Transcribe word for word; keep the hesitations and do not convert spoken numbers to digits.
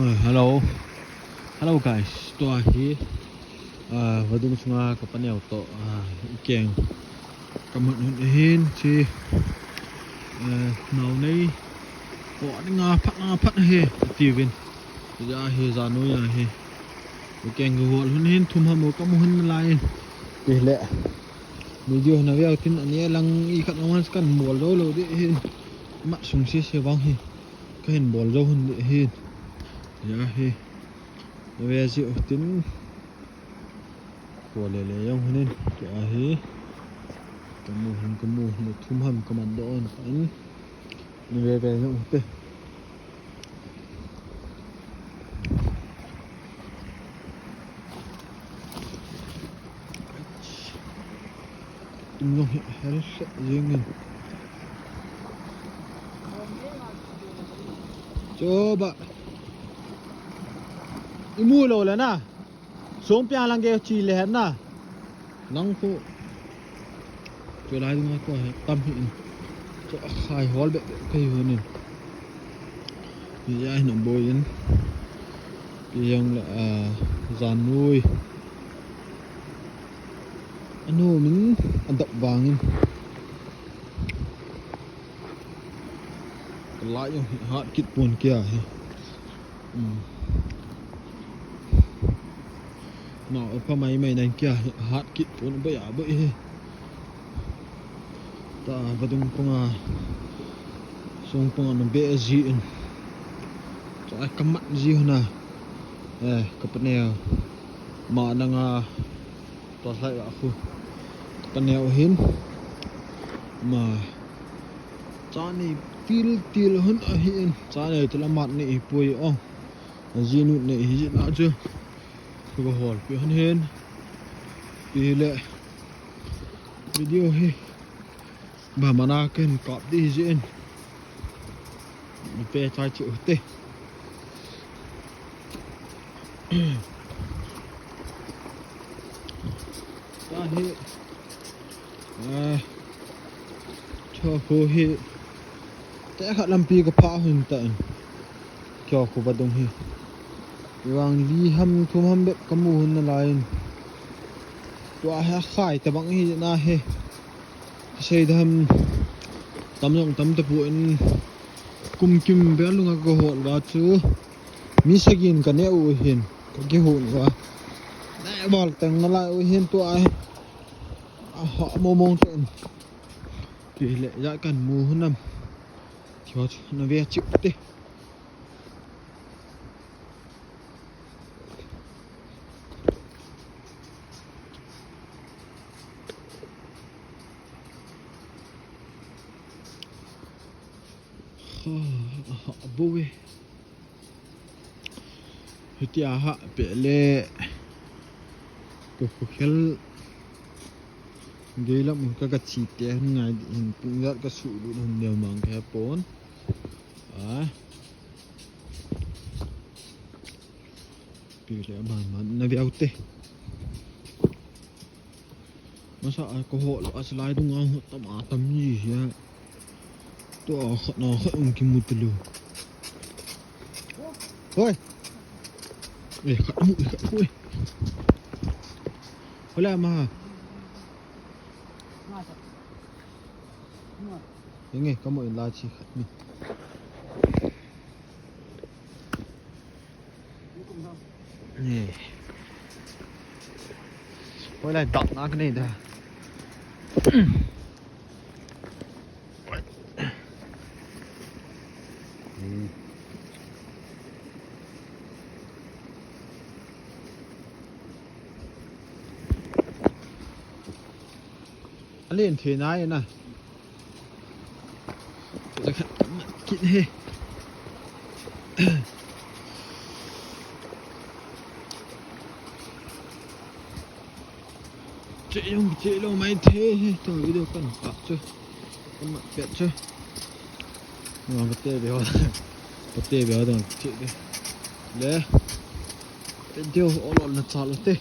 Hello. Hello guys. Tua hi, ah, vadung sunga ka paneo toh, ah, i keng ka man hun ahin, chi, eh, nao nei. O, ani nga phat, nga phat he, tiuvin. Ja hi, janu ja hi. I keng ka hol hun hin, thum ham o ka mu hun lai in. Ti le. Video na veu tin ani lang i khat once kan bol jou lou di hin. Mat sung sese vang hi. Ka hin bol jou hun di hin. Ja hi. Na ve ji u tin. Ko le le jong hun in. Ja hi. Ka mu hun, ka mu hun, thum ham ka man doh un. Ni ve ve jong u te. Tum jong hi hel se jing in. Choba. I mu lou le na. Song piang lang ke chi le het na. Nang khu. Chu lai ding ko he tam hi in. Chu a khai hol be be kai hun in. Pi ja hin boi in. Pi jong le, ah, jan nui. Anu min a dap vang in. Ka lai jong hi hat kit pon kia hi. Um. Na, o pha mai mai nang kia hi, hat kit pon bai a bai hi. Ta vadung panga, song panga na be ji in. Ta ka mat ji huna. Eh, ka paneo. Ma nanga. Tua lai a khu. Ka paneo hin. Ma. Cha nei til til hun ahi in. Cha nei til a mat nei pui o. A jinu nei hi jin a chu. Ka hol pi hun hin. Pi le. Video hi. Ba mana ken kap di jin. Pe chai chu te. Ta hi, ah, cho khu hi, te kha lampi ka pha hun ta in. Kyo khu vadung hi. Vang li ham thum ham bep ka mu hun na lai in. Tua ha khai ta bang hi na he. Sei dam tam jong tam ta pu in. Kum kim bel lunga ka hol va chu. Mi sagin ka ne u hin, ka kihon uva. Ne val teng nalai u hin tua hi. Aha, mo mong ten. Ti le ja kan mu hun nam. Ti ho chu na ve chip te. Ha, aha, bo ve. Hitia ha, pe le. Ko ko khel. Geilam ka ka chi te han ngai di hin pung jat ka su lu han neo mang ka pon. A. Pi le man man na viau te. Masa a ko ho lo a slide dunga ho tam a tam ni hia. To a khat na khat um ki mu te lu. Hoi. Eh, khat mu, eh, khat mu, eh. Hola ma. Inge, kamu in la chi khat ni. Ni. Hoilai dak na ka nei da. Hmm. A len thei nai na. Kit he. Che jong che lo mai thei he. To video kan kap chu. Kan mat pet chu. Nga pate be ho. Pate be ho dong che de. Le. Te deu ol ol na cha lo te.